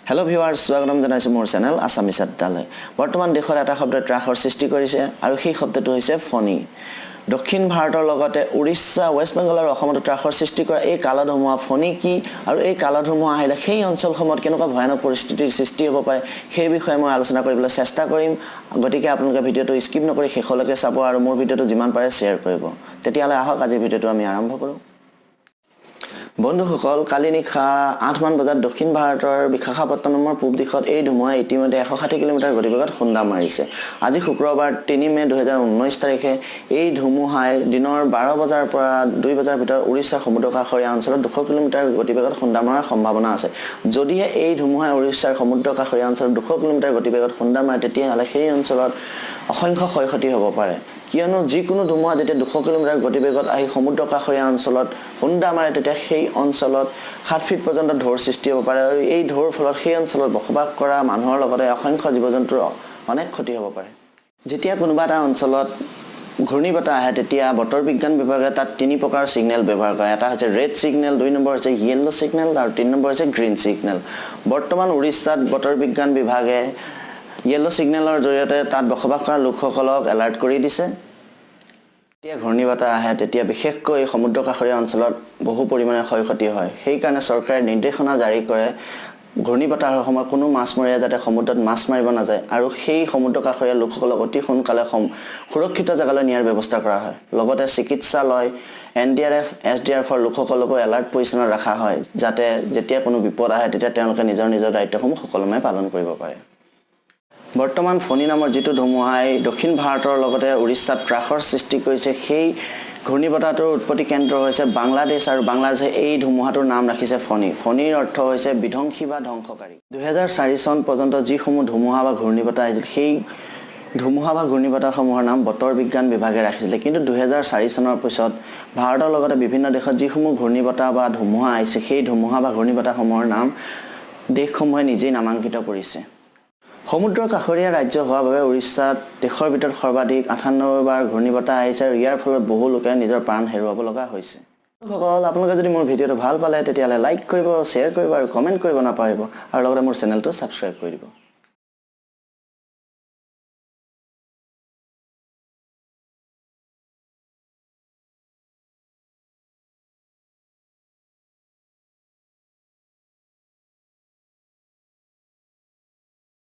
Hello' viewers, স্বাগতম জনাইছোঁ মোৰ চেনেল আছামিছ আড্ডালৈ। বৰ্তমান দেশত এটা শব্দই ত্ৰাসৰ সৃষ্টি কৰিছে আৰু সেই শব্দটো হৈছে ফণী। দক্ষিণ ভাৰতৰ লগতে উৰিষ্যা, ৱেষ্ট বেংগল আৰু অসমতো ত্ৰাসৰ সৃষ্টি কৰা এই কালা ধুমুহা ফণী কি আৰু এই কালা ধুমুহা আহিলে সেই অঞ্চলসমূহত কেনেকুৱা ভয়ানক পৰিস্থিতিৰ সৃষ্টি হ'ব পাৰে, সেই বিষয়ে মই আলোচনা কৰিবলৈ চেষ্টা কৰিম। গতিকে আপোনালোকে ভিডিঅ'টো স্কিপ নকৰি শেষলৈকে চাব আৰু মোৰ ভিডিঅ'টো যিমান পাৰে শ্বেয়াৰ কৰিব। তেতিয়াহ'লে আহক, আজিৰ ভিডিঅ'টো আমি আৰম্ভ কৰোঁ। বন্ধুসকল, কালি নিশা 8মান বজাত দক্ষিণ ভাৰতৰ বিশাখাপট্টনমৰ পূব দিশত এই ধুমুহাই ইতিমধ্যে 160 কিলোমিটাৰ গতিবেগত খুন্দা মাৰিছে। আজি শুক্ৰবাৰ 3 মে' 2019 তাৰিখে এই ধুমুহাই দিনৰ 12 বজাৰ পৰা 2 বজাৰ ভিতৰত উৰিষ্যাৰ সমুদ্ৰ কাষৰীয়া অঞ্চলত 200 কিলোমিটাৰ গতিবেগত খুন্দা মৰাৰ সম্ভাৱনা আছে। যদিহে এই ধুমুহাই উৰিষ্যাৰ সমুদ্ৰ কাষৰীয়া অঞ্চলত 200 কিলোমিটাৰ গতিবেগত খুন্দা মাৰে, তেতিয়াহ'লে সেই অঞ্চলত অসংখ্য ক্ষয় ক্ষতি হ'ব পাৰে। কিয়নো যিকোনো ধুমুহা যেতিয়া 200 কিলোমিটাৰ গতিবেগত আহি সমুদ্ৰ কাষৰীয়া অঞ্চলত খুন্দা মাৰে, তেতিয়া সেই অঞ্চলত 7 ফিট পৰ্যন্ত ঢৌৰ সৃষ্টি হ'ব পাৰে আৰু এই ঢৌৰ ফলত সেই অঞ্চলত বসবাস কৰা মানুহৰ লগতে অসংখ্য জীৱ জন্তুৰ অনেক ক্ষতি হ'ব পাৰে। যেতিয়া কোনোবা এটা অঞ্চলত ঘূৰ্ণী বতাহ আহে, তেতিয়া বতৰ বিজ্ঞান বিভাগে তাত তিনি প্ৰকাৰৰ ছিগনেল ব্যৱহাৰ কৰে। এটা হৈছে ৰেড ছিগনেল, 2 নম্বৰ হৈছে য়েল্ল' ছিগনেল আৰু 3 নম্বৰ হৈছে গ্ৰীণ ছিগনেল। বৰ্তমান উৰিষ্যাত বতৰ বিজ্ঞান বিভাগে য়েল্ল' ছিগনেলৰ জৰিয়তে তাত বসবাস কৰা লোকসকলক এলাৰ্ট কৰি দিছে। যেতিয়া ঘূৰ্ণী বতাহ আহে, তেতিয়া বিশেষকৈ সমুদ্ৰ কাষৰীয়া অঞ্চলত বহু পৰিমাণে ক্ষয় ক্ষতি হয়। সেইকাৰণে চৰকাৰে নিৰ্দেশনা জাৰি কৰে, ঘূৰ্ণী বতাহৰ সময়ত কোনো মাছমৰীয়া যাতে সমুদ্ৰত মাছ মাৰিব নাযায় আৰু সেই সমুদ্ৰ কাষৰীয়া লোকসকলক অতি সোনকালে সুৰক্ষিত জেগালৈ নিয়াৰ ব্যৱস্থা কৰা হয়। লগতে চিকিৎসালয়, এনডিআৰএফ, এছডিআৰএফৰ লোকসকলকো এলাৰ্ট পজিশ্যনত ৰখা হয়, যাতে যেতিয়া কোনো বিপদ আহে, তেতিয়া তেওঁলোকে নিজৰ নিজৰ দায়িত্বসমূহ সুকলমে পালন কৰিব পাৰে। বৰ্তমান ফণী নামৰ যিটো ধুমুহাই দক্ষিণ ভাৰতৰ লগতে উৰিষ্যাত ত্ৰাসৰ সৃষ্টি কৰিছে, সেই ঘূৰ্ণীবতাহটোৰ উৎপত্তি কেন্দ্ৰ হৈছে বাংলাদেশ আৰু বাংলাদেশে এই ধুমুহাটোৰ নাম ৰাখিছে ফণী। ফণীৰ অৰ্থ হৈছে বিধ্বংসী বা ধ্বংসকাৰী। 2004 চন পৰ্যন্ত যিসমূহ ধুমুহা বা ঘূৰ্ণীবতাহ আহিছিল, সেই ধুমুহা বা ঘূৰ্ণীবতাহসমূহৰ নাম বতৰ বিজ্ঞান বিভাগে ৰাখিছিলে। কিন্তু 2004 চনৰ পিছত ভাৰতৰ লগতে বিভিন্ন দেশত যিসমূহ ঘূৰ্ণীবতাহ বা ধুমুহা আহিছে, সেই ধুমুহা বা ঘূৰ্ণীবতাহসমূহৰ নাম দেশসমূহে নিজেই নামাংকিত কৰিছে। সমুদ্ৰ কাষৰীয়া ৰাজ্য হোৱাৰ বাবে উৰিষ্যাত দেশৰ ভিতৰত সৰ্বাধিক 98 বাৰ ঘূৰ্ণীবতাহ আহিছে আৰু ইয়াৰ ফলত বহু লোকে নিজৰ প্ৰাণ হেৰুৱাব লগা হৈছে। সকল, আপোনালোকে যদি মোৰ ভিডিঅ'টো ভাল পালে, তেতিয়াহ'লে লাইক কৰিব, শ্বেয়াৰ কৰিব আৰু কমেণ্ট কৰিব নাপাহৰিব আৰু লগতে মোৰ চেনেলটো ছাবস্ক্ৰাইব কৰি দিব।